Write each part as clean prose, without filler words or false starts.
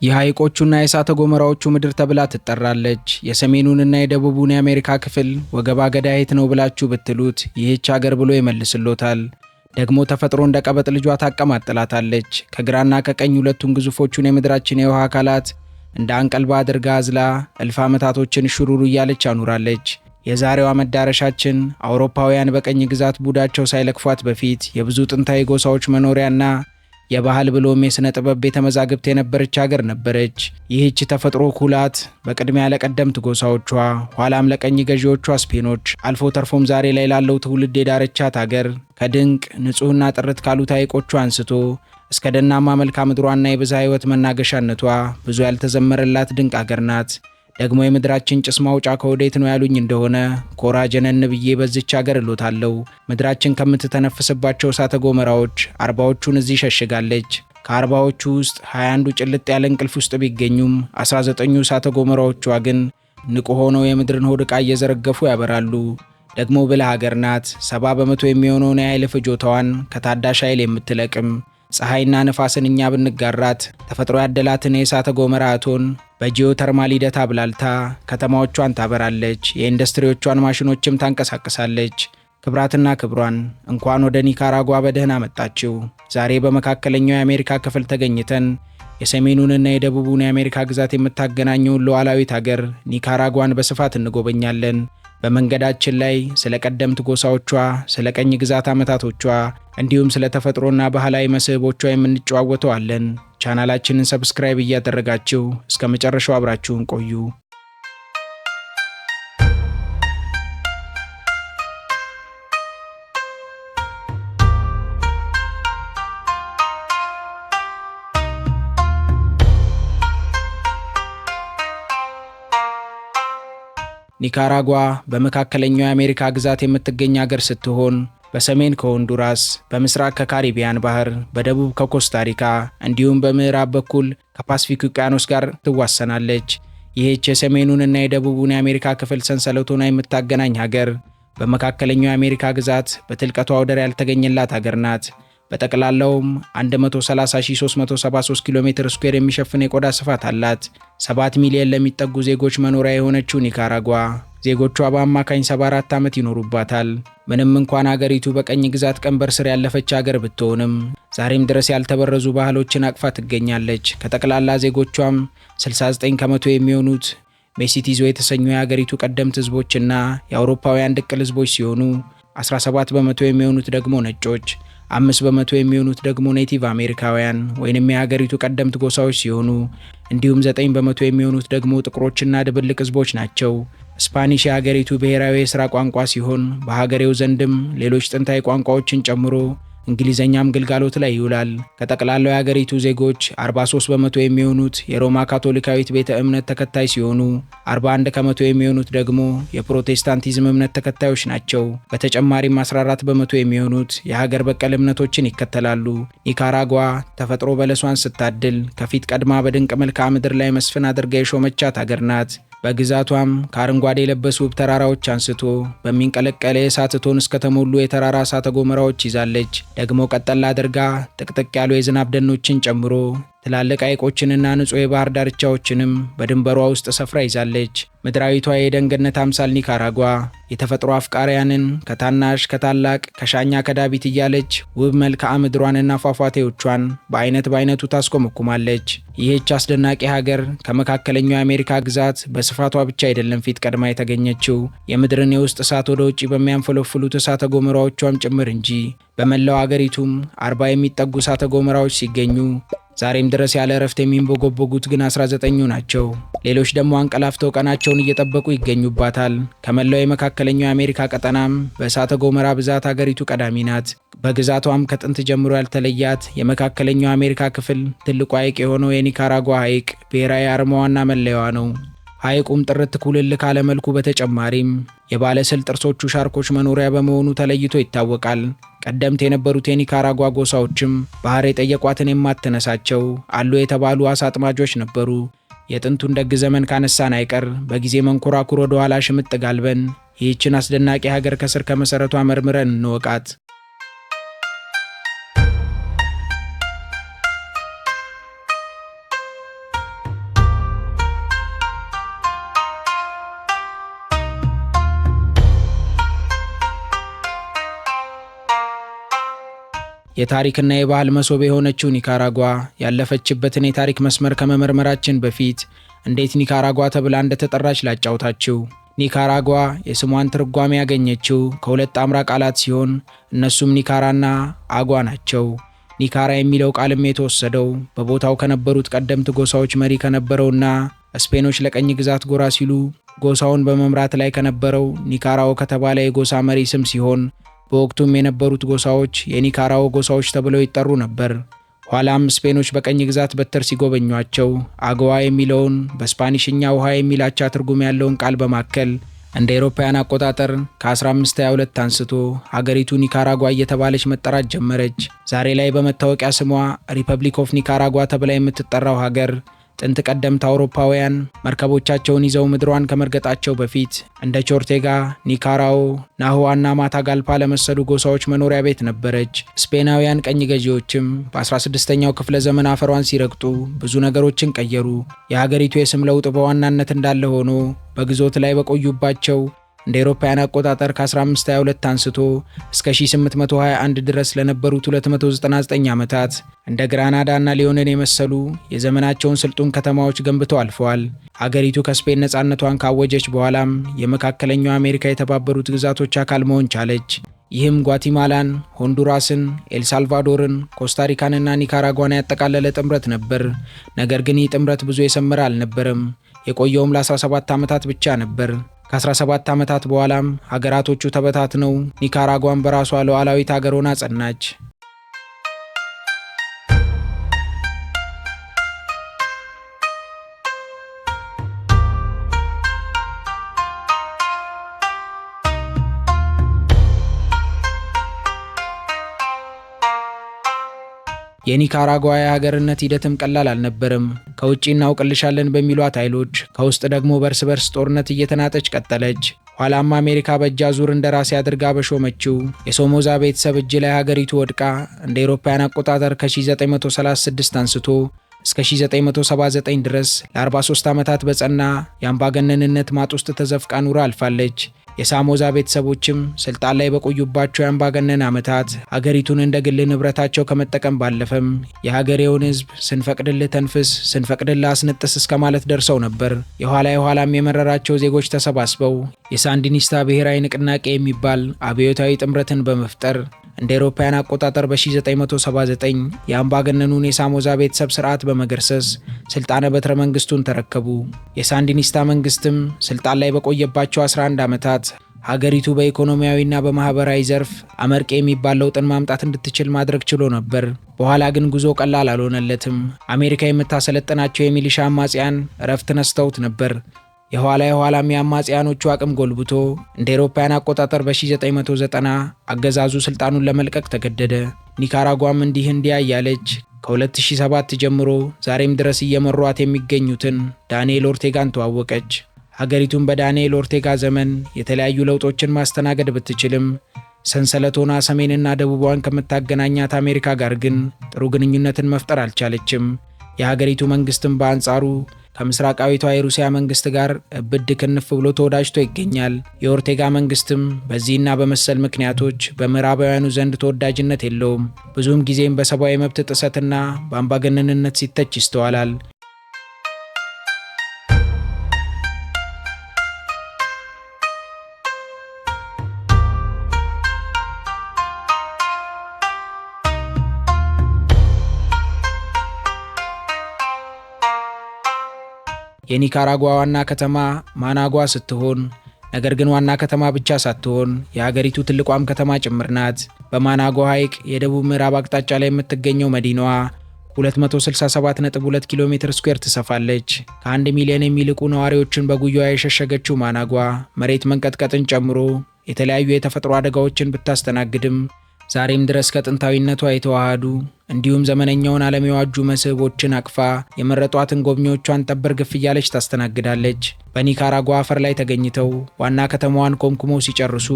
የሐይቆቹና የእሳተ ገሞራዎቹ ምድር ተብላ ትጠራለች። የሰሜኑንና የደቡቡን የአሜሪካ ክፍል ወገባ ገዳ የት ነው ብላችሁ ብትሉት ይህች አገር ብሎ ይመልስሎታል። ደግሞ ተፈጥሮ እንደ ቀበጥ ልጇ ታቀማጥላታለች። ከግራና ከቀኝ ሁለቱን ግዙፎቹን የምድራችን የውሃ አካላት እንደ አንቀልባ አድርጋ አዝላ እልፍ ዓመታቶችን ሹሩሩ እያለች አኑራለች። የዛሬዋ መዳረሻችን አውሮፓውያን በቀኝ ግዛት ቡዳቸው ሳይለክፏት በፊት የብዙ ጥንታዊ ጎሳዎች መኖሪያና የባህል ብሎም የሥነ ጥበብ ቤተ መዛግብት የነበረች ሀገር ነበረች። ይህች ተፈጥሮ ኩላት በቅድሚያ ለቀደምት ጎሳዎቿ፣ ኋላም ለቀኝ ገዢዎቿ ስፔኖች፣ አልፎ ተርፎም ዛሬ ላይ ላለው ትውልድ የዳረቻት ሀገር ከድንቅ ንጹሕና ጥርት ካሉት ሐይቆቿ አንስቶ እስከ ደናማ መልክዓ ምድሯና የብዝሃ ሕይወት መናገሻነቷ ብዙ ያልተዘመረላት ድንቅ አገር ናት። ደግሞ የምድራችን ጭስ ማውጫ ከወዴት ነው ያሉኝ እንደሆነ ኮራ ጀነን ብዬ በዚች ሀገር እሎታለሁ። ምድራችን ከምትተነፍስባቸው እሳተ ገሞራዎች 40ዎቹን እዚህ ሸሽጋለች። ከ40ዎቹ ውስጥ 21ዱ ጭልጥ ያለ እንቅልፍ ውስጥ ቢገኙም 19ኙ እሳተ ገሞራዎቿ ግን ንቁ ሆነው የምድርን ሆድ ዕቃ እየዘረገፉ ያበራሉ። ደግሞ ብልህ ሀገር ናት። 70% የሚሆነውን የኃይል ፍጆታዋን ከታዳሽ ኃይል የምትለቅም፣ ፀሐይና ንፋስን እኛ ብንጋራት ተፈጥሮ ያደላትን የእሳተ ገሞራ እቶን በጂኦተርማል ሂደት አብላልታ ከተማዎቿን ታበራለች፣ የኢንዱስትሪዎቿን ማሽኖችም ታንቀሳቅሳለች። ክብራትና ክብሯን እንኳን ወደ ኒካራጓ በደህና መጣችው። ዛሬ በመካከለኛው የአሜሪካ ክፍል ተገኝተን የሰሜኑንና የደቡቡን የአሜሪካ ግዛት የምታገናኘውን ሉዓላዊት አገር ኒካራጓን በስፋት እንጎበኛለን። በመንገዳችን ላይ ስለ ቀደምት ጎሳዎቿ፣ ስለ ቀኝ ግዛት ዓመታቶቿ እንዲሁም ስለ ተፈጥሮና ባህላዊ መስህቦቿ የምንጨዋወተው አለን። ቻናላችንን subscribe እያደረጋችሁ እስከ መጨረሻው አብራችሁን ቆዩ። ኒካራጓ በመካከለኛው የአሜሪካ ግዛት የምትገኝ አገር ስትሆን በሰሜን ከሆንዱራስ፣ በምስራቅ ከካሪቢያን ባህር፣ በደቡብ ከኮስታሪካ እንዲሁም በምዕራብ በኩል ከፓስፊክ ውቅያኖስ ጋር ትዋሰናለች። ይህች የሰሜኑንና የደቡቡን የአሜሪካ ክፍል ሰንሰለት ሆና የምታገናኝ ሀገር በመካከለኛው የአሜሪካ ግዛት በትልቀቷ ወደር ያልተገኘላት ሀገር ናት። በጠቅላላውም 130373 ኪሎ ሜትር ስኩዌር የሚሸፍን የቆዳ ስፋት አላት። 7 ሚሊዮን ለሚጠጉ ዜጎች መኖሪያ የሆነችው ኒካራጓ ዜጎቿ በአማካኝ 74 ዓመት ይኖሩባታል። ምንም እንኳን አገሪቱ በቀኝ ግዛት ቀንበር ስር ያለፈች አገር ብትሆንም ዛሬም ድረስ ያልተበረዙ ባህሎችን አቅፋ ትገኛለች። ከጠቅላላ ዜጎቿም 69% የሚሆኑት ሜስቲዞ የተሰኙ የአገሪቱ ቀደምት ህዝቦችና የአውሮፓውያን ድቅል ህዝቦች ሲሆኑ 17% የሚሆኑት ደግሞ ነጮች፣ 5% የሚሆኑት ደግሞ Native አሜሪካውያን ወይንም የሀገሪቱ ቀደምት ጎሳዎች ሲሆኑ እንዲሁም 9% የሚሆኑት ደግሞ ጥቁሮችና ድብልቅ ህዝቦች ናቸው። ስፓኒሽ የሀገሪቱ ብሔራዊ የሥራ ቋንቋ ሲሆን በሀገሬው ዘንድም ሌሎች ጥንታዊ ቋንቋዎችን ጨምሮ እንግሊዘኛም ግልጋሎት ላይ ይውላል። ከጠቅላላው የሀገሪቱ ዜጎች 43% የሚሆኑት የሮማ ካቶሊካዊት ቤተ እምነት ተከታይ ሲሆኑ 41% የሚሆኑት ደግሞ የፕሮቴስታንቲዝም እምነት ተከታዮች ናቸው። በተጨማሪም 14% የሚሆኑት የሀገር በቀል እምነቶችን ይከተላሉ። ኒካራጓ ተፈጥሮ በለሷን ስታድል ከፊት ቀድማ በድንቅ መልክዓ ምድር ላይ መስፍን አድርጋ የሾመቻት ሀገር ናት። በግዛቷም ከአረንጓዴ የለበሱ ውብ ተራራዎች አንስቶ በሚንቀለቀለ የእሳት እቶን እስከተሞሉ የተራራ እሳተ ገሞራዎች ይዛለች። ደግሞ ቀጠል አድርጋ ጥቅጥቅ ያሉ የዝናብ ደኖችን ጨምሮ ትላልቅ ሐይቆችንና ንጹሕ የባህር ዳርቻዎችንም በድንበሯ ውስጥ ሰፍራ ይዛለች። ምድራዊቷ የኤደን ገነት አምሳል ኒካራጓ የተፈጥሮ አፍቃሪያንን ከታናሽ ከታላቅ ከሻኛ ከዳቢት እያለች ውብ መልክዓ ምድሯንና ፏፏቴዎቿን በአይነት በአይነቱ ታስኮመኩማለች። ይህች አስደናቂ ሀገር ከመካከለኛው የአሜሪካ ግዛት በስፋቷ ብቻ አይደለም ፊት ቀድማ የተገኘችው፣ የምድርን የውስጥ እሳት ወደ ውጭ በሚያንፈለፍሉት እሳተ ገሞራዎቿም ጭምር እንጂ። በመላው አገሪቱም 40 የሚጠጉ እሳተ ገሞራዎች ሲገኙ ዛሬም ድረስ ያለ እረፍት የሚንቦጎቦጉት ግን 19ኙ ናቸው። ሌሎች ደግሞ አንቀላፍተው ቀናቸውን እየጠበቁ ይገኙባታል። ከመላው የመካከለኛው የአሜሪካ ቀጠናም በእሳተ ገሞራ ብዛት አገሪቱ ቀዳሚ ናት። በግዛቷም ከጥንት ጀምሮ ያልተለያት የመካከለኛው አሜሪካ ክፍል ትልቁ ሐይቅ የሆነው የኒካራጓ ሐይቅ ብሔራዊ አርማዋና መለያዋ ነው። ሐይቁም ጥርት ኩልል ካለ መልኩ በተጨማሪም የባለስል ጥርሶቹ ሻርኮች መኖሪያ በመሆኑ ተለይቶ ይታወቃል። ቀደምት የነበሩት የኒካራጓ ጎሳዎችም ባህር የጠየቋትን የማትነሳቸው አሉ የተባሉ አሳ አጥማጆች ነበሩ። የጥንቱን ደግ ዘመን ካነሳን አይቀር በጊዜ መንኮራኩር ወደ ኋላ ሽምጥ ጋልበን ይህችን አስደናቂ ሀገር ከስር ከመሠረቷ መርምረን እንወቃት። የታሪክና የባህል መሶብ የሆነችው ኒካራጓ ያለፈችበትን የታሪክ መስመር ከመመርመራችን በፊት እንዴት ኒካራጓ ተብላ እንደተጠራች ላጫውታችሁ። ኒካራጓ የስሟን ትርጓሜ ያገኘችው ከሁለት ጣምራ ቃላት ሲሆን እነሱም ኒካራና አጓ ናቸው። ኒካራ የሚለው ቃልም የተወሰደው በቦታው ከነበሩት ቀደምት ጎሳዎች መሪ ከነበረውና ስፔኖች ለቀኝ ግዛት ጎራ ሲሉ ጎሳውን በመምራት ላይ ከነበረው ኒካራኦ ከተባለ የጎሳ መሪ ስም ሲሆን በወቅቱም የነበሩት ጎሳዎች የኒካራኦ ጎሳዎች ተብለው ይጠሩ ነበር። ኋላም ስፔኖች በቀኝ ግዛት በትር ሲጎበኟቸው አገዋ የሚለውን በስፓኒሽኛ ውሃ የሚል አቻ ትርጉም ያለውን ቃል በማከል እንደ አውሮፓውያን አቆጣጠር ከ1522 አንስቶ ሀገሪቱ ኒካራጓ እየተባለች መጠራት ጀመረች። ዛሬ ላይ በመታወቂያ ስሟ Republic of Nicaragua ተብላ የምትጠራው ሀገር ጥንት ቀደምት አውሮፓውያን መርከቦቻቸውን ይዘው ምድሯን ከመርገጣቸው በፊት እንደ ቾርቴጋ፣ ኒካራኦ፣ ናሁዋና ማታጋልፓ ለመሰሉ ጎሳዎች መኖሪያ ቤት ነበረች። ስፔናውያን ቀኝ ገዢዎችም በ16ኛው ክፍለ ዘመን አፈሯን ሲረግጡ ብዙ ነገሮችን ቀየሩ። የሀገሪቱ የስም ለውጥ በዋናነት እንዳለ ሆኖ በግዞት ላይ በቆዩባቸው እንደ አውሮፓውያን አቆጣጠር ከ1522 አንስቶ እስከ 1821 ድረስ ለነበሩት 299 ዓመታት እንደ ግራናዳ እና ሊዮንን የመሰሉ የዘመናቸውን ስልጡን ከተማዎች ገንብተው አልፈዋል። አገሪቱ ከስፔን ነፃነቷን ካወጀች በኋላም የመካከለኛው አሜሪካ የተባበሩት ግዛቶች አካል መሆን ቻለች። ይህም ጓቲማላን፣ ሆንዱራስን፣ ኤልሳልቫዶርን፣ ኮስታሪካንና ኒካራጓን ያጠቃለለ ጥምረት ነበር። ነገር ግን ይህ ጥምረት ብዙ የሰመረ አልነበረም። የቆየውም ለ17 ዓመታት ብቻ ነበር። ከ17 ዓመታት በኋላም ሀገራቶቹ ተበታትነው ኒካራጓን በራሷ ሉዓላዊት ሀገር ሆና ጸናች። የኒካራጓ የሀገርነት ሂደትም ቀላል አልነበረም። ከውጭ እናውቅልሻለን በሚሏት ኃይሎች፣ ከውስጥ ደግሞ በእርስ በርስ ጦርነት እየተናጠች ቀጠለች። ኋላም አሜሪካ በእጅ አዙር እንደራሴ አድርጋ በሾመችው የሶሞዛ ቤተሰብ እጅ ላይ ሀገሪቱ ወድቃ እንደ አውሮፓውያን አቆጣጠር ከ1936 አንስቶ እስከ 1979 ድረስ ለ43 ዓመታት በጸና የአምባገነንነት ማጥ ውስጥ ተዘፍቃ ኑራ አልፋለች። የሳሞዛ ቤተሰቦችም ስልጣን ላይ በቆዩባቸው የአምባገነን ዓመታት ሀገሪቱን እንደ ግል ንብረታቸው ከመጠቀም ባለፈም የሀገሬውን ሕዝብ ስንፈቅድልህ ተንፍስ፣ ስንፈቅድልህ አስነጥስ እስከ ማለት ደርሰው ነበር። የኋላ የኋላም የመረራቸው ዜጎች ተሰባስበው የሳንዲኒስታ ብሔራዊ ንቅናቄ የሚባል አብዮታዊ ጥምረትን በመፍጠር እንደ አውሮፓውያን አቆጣጠር በ1979 የአምባገነኑን የሳሞዛ ቤተሰብ ስርዓት በመገርሰስ ስልጣነ በትረ መንግስቱን ተረከቡ። የሳንዲኒስታ መንግስትም ስልጣን ላይ በቆየባቸው 11 ዓመታት ሀገሪቱ በኢኮኖሚያዊና በማህበራዊ ዘርፍ አመርቂ የሚባል ለውጥን ማምጣት እንድትችል ማድረግ ችሎ ነበር። በኋላ ግን ጉዞ ቀላል አልሆነለትም። አሜሪካ የምታሰለጥናቸው የሚሊሻ አማጽያን እረፍት ነስተውት ነበር። የኋላ የኋላም የአማጽያኖቹ አቅም ጎልብቶ እንደ አውሮፓውያን አቆጣጠር በ1990 አገዛዙ ስልጣኑን ለመልቀቅ ተገደደ። ኒካራጓም እንዲህ እንዲያ እያለች ከ2007 ጀምሮ ዛሬም ድረስ እየመሯት የሚገኙትን ዳንኤል ኦርቴጋን ተዋወቀች። ሀገሪቱን በዳንኤል ኦርቴጋ ዘመን የተለያዩ ለውጦችን ማስተናገድ ብትችልም ሰንሰለት ሆና ሰሜንና ደቡቧን ከምታገናኛት አሜሪካ ጋር ግን ጥሩ ግንኙነትን መፍጠር አልቻለችም። የሀገሪቱ መንግስትም በአንጻሩ ከምስራቃዊቷ የሩሲያ መንግስት ጋር እብድ ክንፍ ብሎ ተወዳጅቶ ይገኛል። የኦርቴጋ መንግስትም በዚህና በመሰል ምክንያቶች በምዕራባውያኑ ዘንድ ተወዳጅነት የለውም። ብዙም ጊዜም በሰብአዊ መብት ጥሰትና በአምባገነንነት ሲተች ይስተዋላል። የኒካራጓ ዋና ከተማ ማናጓ ስትሆን ነገር ግን ዋና ከተማ ብቻ ሳትሆን የሀገሪቱ ትልቋም ከተማ ጭምር ናት። በማናጓ ሐይቅ የደቡብ ምዕራብ አቅጣጫ ላይ የምትገኘው መዲናዋ 267.2 ኪሎ ሜትር ስኩዌር ትሰፋለች። ከ1 ሚሊዮን የሚልቁ ነዋሪዎችን በጉያዋ የሸሸገችው ማናጓ መሬት መንቀጥቀጥን ጨምሮ የተለያዩ የተፈጥሮ አደጋዎችን ብታስተናግድም ዛሬም ድረስ ከጥንታዊነቷ የተዋሃዱ እንዲሁም ዘመነኛውን ዓለም የዋጁ መስህቦችን አቅፋ የመረጧትን ጎብኚዎቿን ጠበር ግፍ እያለች ታስተናግዳለች። በኒካራጓ አፈር ላይ ተገኝተው ዋና ከተማዋን ኮምኩመው ሲጨርሱ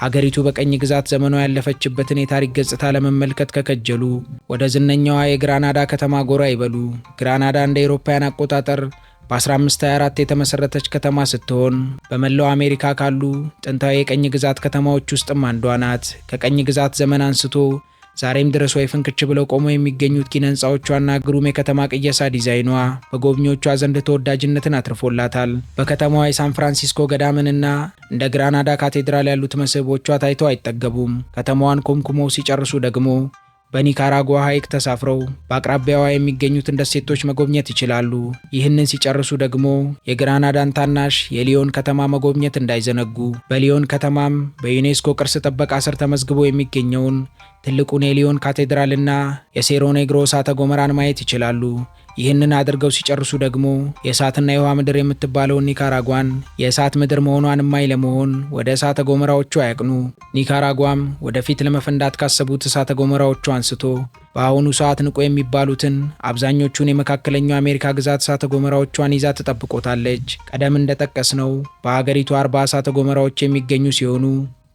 ሀገሪቱ በቀኝ ግዛት ዘመኗ ያለፈችበትን የታሪክ ገጽታ ለመመልከት ከከጀሉ ወደ ዝነኛዋ የግራናዳ ከተማ ጎራ ይበሉ። ግራናዳ እንደ አውሮፓውያን አቆጣጠር በ1524 የተመሰረተች ከተማ ስትሆን በመላው አሜሪካ ካሉ ጥንታዊ የቀኝ ግዛት ከተማዎች ውስጥም አንዷ ናት። ከቀኝ ግዛት ዘመን አንስቶ ዛሬም ድረስ ወይ ፍንክች ብለው ቆመው የሚገኙት ኪነ ህንፃዎቿና ግሩም የከተማ ቅየሳ ዲዛይኗ በጎብኚዎቿ ዘንድ ተወዳጅነትን አትርፎላታል። በከተማዋ የሳን ፍራንሲስኮ ገዳምንና እንደ ግራናዳ ካቴድራል ያሉት መስህቦቿ ታይተው አይጠገቡም። ከተማዋን ኮምኩመው ሲጨርሱ ደግሞ በኒካራጓ ሐይቅ ተሳፍረው በአቅራቢያዋ የሚገኙትን ደሴቶች መጎብኘት ይችላሉ። ይህንን ሲጨርሱ ደግሞ የግራናዳን ታናሽ የሊዮን ከተማ መጎብኘት እንዳይዘነጉ። በሊዮን ከተማም በዩኔስኮ ቅርስ ጥበቃ ስር ተመዝግቦ የሚገኘውን ትልቁን የሊዮን ካቴድራልና የሴሮ ኔግሮ እሳተ ገሞራን ማየት ይችላሉ። ይህንን አድርገው ሲጨርሱ ደግሞ የእሳትና የውሃ ምድር የምትባለውን ኒካራጓን የእሳት ምድር መሆኗን እማኝ ለመሆን ወደ እሳተ ገሞራዎቹ አያቅኑ። ኒካራጓም ወደፊት ለመፈንዳት ካሰቡት እሳተ ገሞራዎቹ አንስቶ በአሁኑ ሰዓት ንቁ የሚባሉትን አብዛኞቹን የመካከለኛው አሜሪካ ግዛት እሳተ ገሞራዎቿን ይዛ ትጠብቆታለች። ቀደም እንደጠቀስነው በሀገሪቱ 40 እሳተ ገሞራዎች የሚገኙ ሲሆኑ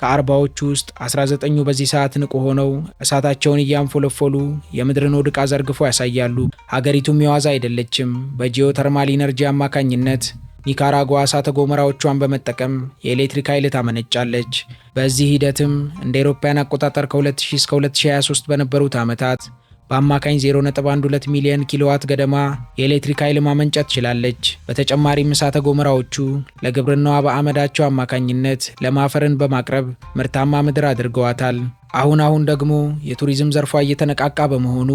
ከ40ዎቹ ውስጥ 19ኙ በዚህ ሰዓት ንቁ ሆነው እሳታቸውን እያንፎለፎሉ የምድርን ሆድ ዕቃ ዘርግፎ ያሳያሉ። ሀገሪቱም የዋዛ አይደለችም። በ geothermal energy አማካኝነት ኒካራጓ እሳተ ገሞራዎቿን በመጠቀም የኤሌክትሪክ ኃይል ታመነጫለች። በዚህ ሂደትም እንደ አውሮፓውያን አቆጣጠር ከ2000 እስከ 2023 በነበሩት ዓመታት በአማካኝ 0.12 ሚሊዮን ኪሎዋት ገደማ የኤሌክትሪክ ኃይል ማመንጨት ችላለች። በተጨማሪም እሳተ ገሞራዎቹ ለግብርናዋ በአመዳቸው አማካኝነት ለም አፈርን በማቅረብ ምርታማ ምድር አድርገዋታል። አሁን አሁን ደግሞ የቱሪዝም ዘርፏ እየተነቃቃ በመሆኑ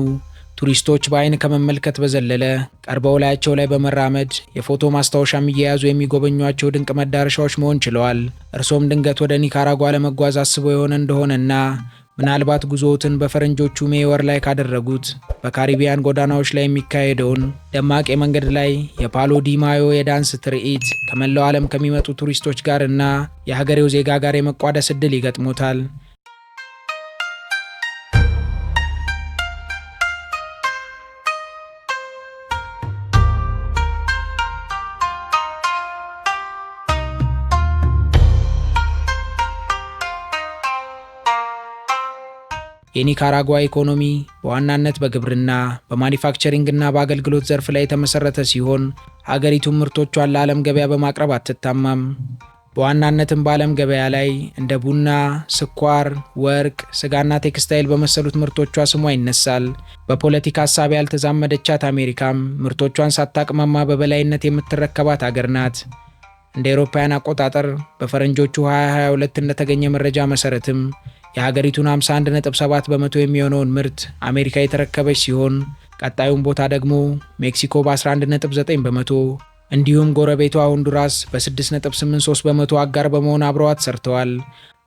ቱሪስቶች በአይን ከመመልከት በዘለለ ቀርበው ላያቸው ላይ በመራመድ የፎቶ ማስታወሻም እየያዙ የሚጎበኟቸው ድንቅ መዳረሻዎች መሆን ችለዋል። እርሶም ድንገት ወደ ኒካራጓ ለመጓዝ አስበው የሆነ እንደሆነና ምናልባት ጉዞዎትን በፈረንጆቹ May ወር ላይ ካደረጉት በካሪቢያን ጎዳናዎች ላይ የሚካሄደውን ደማቅ የመንገድ ላይ የፓሎ ዲ ማዮ የዳንስ ትርኢት ከመላው ዓለም ከሚመጡ ቱሪስቶች ጋር እና የሀገሬው ዜጋ ጋር የመቋደስ ዕድል ይገጥሞታል። የኒካራጓ ኢኮኖሚ በዋናነት በግብርና፣ በማኒፋክቸሪንግ እና በአገልግሎት ዘርፍ ላይ የተመሰረተ ሲሆን ሀገሪቱም ምርቶቿን ለዓለም ገበያ በማቅረብ አትታማም። በዋናነትም በዓለም ገበያ ላይ እንደ ቡና፣ ስኳር፣ ወርቅ፣ ስጋና ቴክስታይል በመሰሉት ምርቶቿ ስሟ ይነሳል። በፖለቲካ ሀሳብ ያልተዛመደቻት አሜሪካም ምርቶቿን ሳታቅማማ በበላይነት የምትረከባት አገር ናት። እንደ አውሮፓውያን አቆጣጠር በፈረንጆቹ 2022 እንደተገኘ መረጃ መሰረትም የሀገሪቱን 51.7% የሚሆነውን ምርት አሜሪካ የተረከበች ሲሆን ቀጣዩን ቦታ ደግሞ ሜክሲኮ በ11.9% እንዲሁም ጎረቤቷ ሆንዱራስ በ6.83% አጋር በመሆን አብረዋት ሰርተዋል።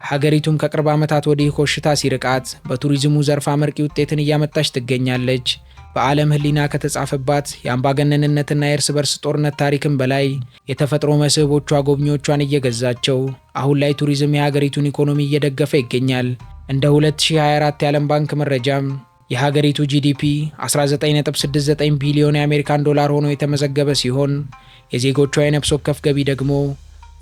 ሀገሪቱም ከቅርብ ዓመታት ወዲህ ኮሽታ ሲርቃት በቱሪዝሙ ዘርፍ አመርቂ ውጤትን እያመጣች ትገኛለች። በዓለም ሕሊና ከተጻፈባት የአምባገነንነትና የእርስ በርስ ጦርነት ታሪክም በላይ የተፈጥሮ መስህቦቿ ጎብኚዎቿን እየገዛቸው አሁን ላይ ቱሪዝም የሀገሪቱን ኢኮኖሚ እየደገፈ ይገኛል። እንደ 2024 የዓለም ባንክ መረጃም የሀገሪቱ GDP 19.69 ቢሊዮን የአሜሪካን ዶላር ሆኖ የተመዘገበ ሲሆን የዜጎቿ የነፍስ ወከፍ ገቢ ደግሞ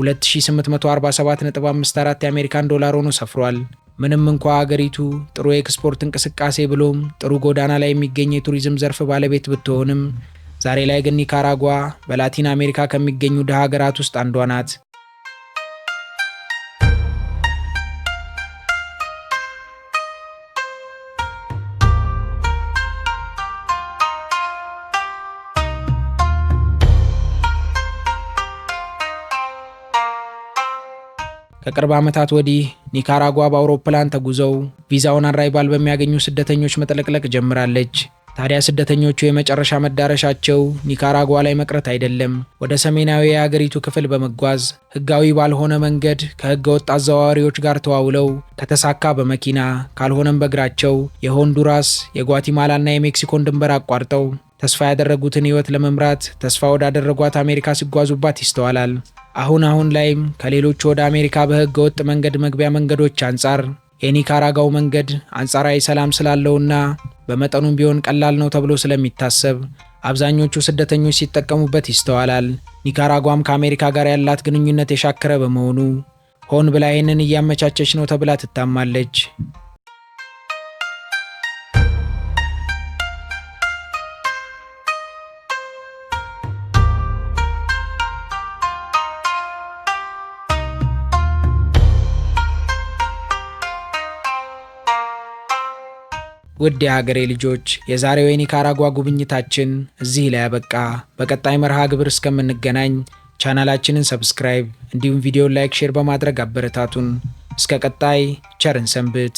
2847.54 የአሜሪካን ዶላር ሆኖ ሰፍሯል። ምንም እንኳ ሀገሪቱ ጥሩ የኤክስፖርት እንቅስቃሴ ብሎም ጥሩ ጎዳና ላይ የሚገኝ የቱሪዝም ዘርፍ ባለቤት ብትሆንም ዛሬ ላይ ግን ኒካራጓ በላቲን አሜሪካ ከሚገኙ ድሃ ሀገራት ውስጥ አንዷ ናት። ከቅርብ ዓመታት ወዲህ ኒካራጓ በአውሮፕላን ተጉዘው visa on arrival በሚያገኙ ስደተኞች መጥለቅለቅ ጀምራለች። ታዲያ ስደተኞቹ የመጨረሻ መዳረሻቸው ኒካራጓ ላይ መቅረት አይደለም፣ ወደ ሰሜናዊ የሀገሪቱ ክፍል በመጓዝ ሕጋዊ ባልሆነ መንገድ ከሕገ ወጥ አዘዋዋሪዎች ጋር ተዋውለው ከተሳካ በመኪና ካልሆነም በእግራቸው የሆንዱራስ፣ የጓቲማላና የሜክሲኮን ድንበር አቋርጠው ተስፋ ያደረጉትን ሕይወት ለመምራት ተስፋ ወዳደረጓት አሜሪካ ሲጓዙባት ይስተዋላል። አሁን አሁን ላይም ከሌሎቹ ወደ አሜሪካ በሕገ ወጥ መንገድ መግቢያ መንገዶች አንጻር የኒካራጓው መንገድ አንጻራዊ ሰላም ስላለውና በመጠኑም ቢሆን ቀላል ነው ተብሎ ስለሚታሰብ አብዛኞቹ ስደተኞች ሲጠቀሙበት ይስተዋላል። ኒካራጓም ከአሜሪካ ጋር ያላት ግንኙነት የሻከረ በመሆኑ ሆን ብላ ይህንን እያመቻቸች ነው ተብላ ትታማለች። ውድ የሀገሬ ልጆች፣ የዛሬው የኒካራጓ ጉብኝታችን እዚህ ላይ ያበቃ። በቀጣይ መርሃ ግብር እስከምንገናኝ ቻናላችንን subscribe እንዲሁም ቪዲዮን like፣ share በማድረግ አበረታቱን። እስከ ቀጣይ ቸር እንሰንብት።